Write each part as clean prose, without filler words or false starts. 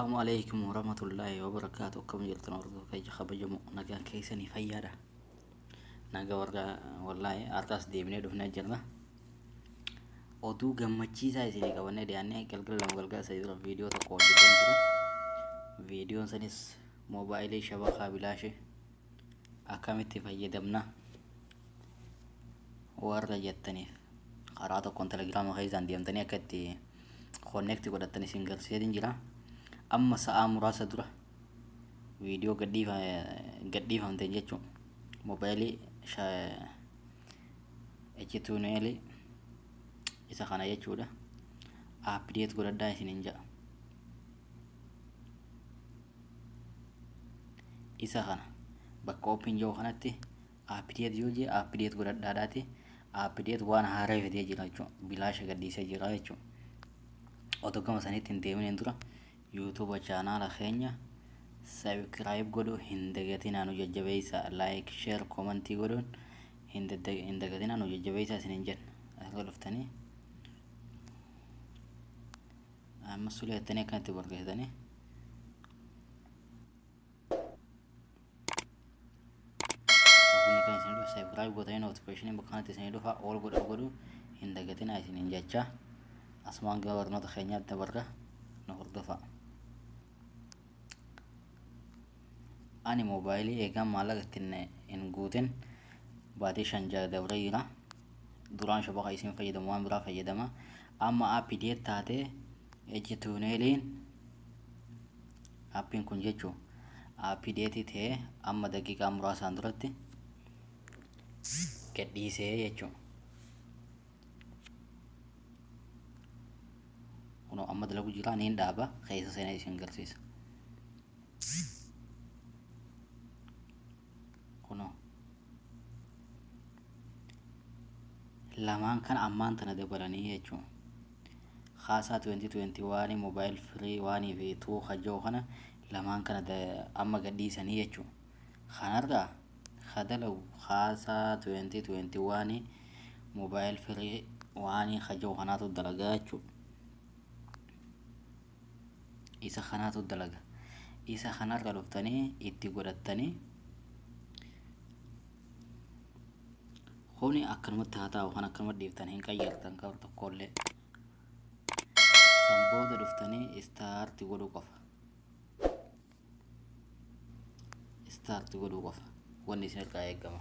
Assalaamu alaikum warahmatullaahi wabarakaatu. Akkam jirtan hordoftoota keenya kabajamoo? Nagaan keessanii fayyaadha? Naga warra wallaahi har'as deemnee dhufnee jirra. Oduu gammachiisaa isinii qabannee dhiyaannee galgala 2 galgala 3 dura viidiyoo tokko hojjeteen ture. Viidiyoon sanis moobaayilii shabakaa bilaashee akkamitti fayyadamna warra jettaniif karaa tokkoon telegiraama keessaan deemtanii akka itti connect godhattan isin garsiiseetiin jira. Amma sa'aa muraasa dura viidiyoo gadhiifamteen jechuun moobaayilii H2L isa kana jechuudha. Update godhadhaa isiniin jedha. Isa kana bakka open jiru kanatti update yoo jee update godhadhaadhaati update waan haaraa fidee jira jechuudha. Bilaasha gadhiisee jira jechuudha. Otoo gama sanitti hin deeminiin dura YouTube chaanaala keenya subscribe godhuu hin dagatinaa, nu jajjabeessaa. Like, share, commentii godhuun hin dagatinaa, nu jajjabeessaa isiniin jenna. Asirra dhuftanii amma sulee jettanii akkanatti barreessitanii Kun kan isin dhufu subscribe gootanii notification bakka kanatti isin dhufa all godhuu godhuu hin dagatinaa isiniin jecha. Asumaan gara barnoota keenyaatti dabarra, nu hordofaa. Ani moobaayilii eegaan maallaqa ittiin hin guutin baatii 5 6 dabree jira. Duraan shabaka isin fayyadamu waan biraa fayyadama. Amma update taatee H2Liin appiin kun jechuun update ta'ee amma daqiiqaa muraasaan duratti gadhiisee jechuun. Kunoo amma dalagu jira, niin dhaaba, keessa seenee isin garsiisa. Kunoo lamaan kana ammaan tana dabalanii jechuun. Haasaa 2021 mobile free 1 fi 2 hajjoo kana lamaan kana amma gadhiisanii jechuun. Kanarraa ka dalagu haasaa 2021 mobile free 1 hajjoo kanaatu dalagaa jechuudha. Isa kanaatu dalaga. Isa kanarra dhuftanii itti godhattanii kuni akkanumatti haa taa'u, kan akkanumatti dhiiftan hin qayyartan kan tokkollee. San booda dhuftanii start godhuu qofa. Start godhuu qofa. Wanni isin irraa eegama.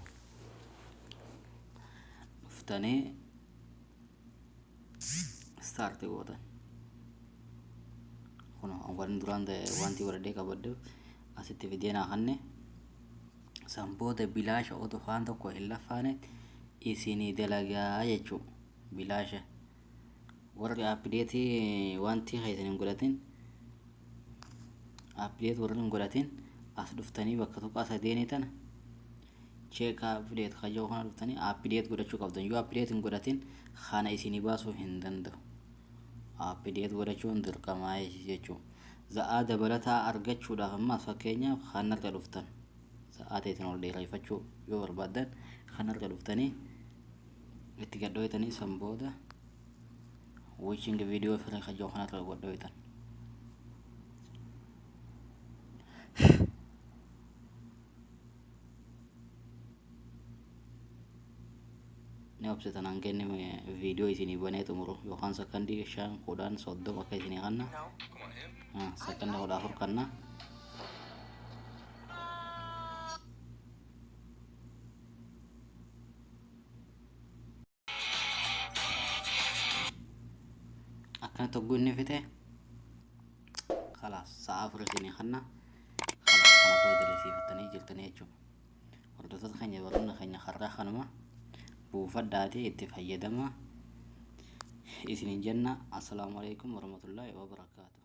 Dhuftanii start gootan. Kun waan duraan wanti godhadhee qabadheef asitti fidee naa kanne. San booda bilaasha otoo waan tokko hin laffaane isinii dalagaa jechuu bilaasha. Warri update wanti keessan hin godhatin, update warri hin godhatin, as dhuftanii bakka tuqaa sadeenii tana check update kajoo kana dhuftanii update godhachuu qabdan. Yoo update hin godhatin kana isinii baasuu hin danda'u. Update godhachuun dirqamaa jechuu. Za'aa dabalataa argachuudhaaf ammas fakkeenyaaf kanarra dhuftan sa'aa teessan ol dheereffachuu yoo barbaaddan kanarra dhuftanii itti gadhooytanii san booda watching video free kajoo kanarra gadhooytan. Ni obsitan hanga inni viidiyoo isinii banee xumuru yookaan sakandii 5, 10, 30 akka isinii kanna sakandii 14 kanna. Akkana togguu inni fixe kalaas sa'a 4 isinii kanna, kalaas kana booda dalasiifattanii jirtanii jechuudha. Hordoftoota keenya, barnoonni keenya har'aa kanuma. Buufadhaatii itti fayyadama isiniin jenna. Assalaamu alaikum warahmatullaahi wabarakaatu.